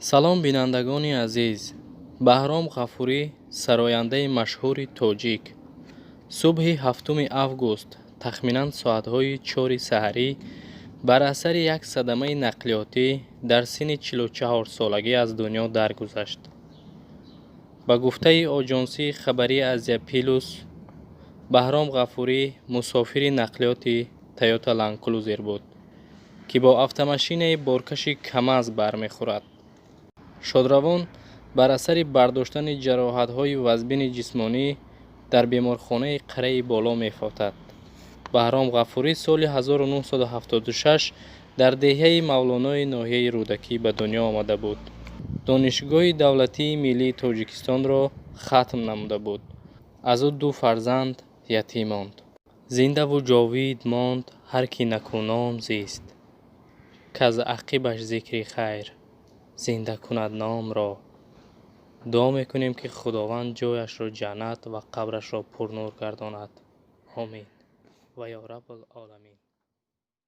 Салом, бинандагони азиз! Баҳром Ғафурӣ, сарояндаи машҳури тоҷик, субҳи 7 август, тахминан соатҳои 4-и саҳарӣ, бар асари як садамаи нақлиётӣ дар синни 44-солагӣ аз дунё даргузашт. Ба гуфтаи оҷонсии хабарии Азия Плюс, Баҳром Ғафурӣ мусофири нақлиёти Тойота Ланд буд, ки бо автомашинаи боркаши КамАЗ бармехӯрад. Шодравон бар асари бардоштани ҷароҳатҳои вазбини ҷисмонӣ дар беморхонаи Қараи Боло мефавтад. Баҳром Ғафурӣ соли 1976 дар деҳаи Мавлонои ноҳияи Рӯдакӣ ба дунё омада буд. Донишгоҳи давлатии миллии Тоҷикистонро хатм намуда буд. Аз ӯ ду фарзанд ятим монд. Зиндаву ҷовид монд ҳар ки некӯном зист, каз ақибаш зикри хайр зинда кунад номро. Дуо мекунем, ки Худованд ҷояшро ҷаннат ва қабрашро пурнур гардонад. Омин ва ё Раббул Оламин.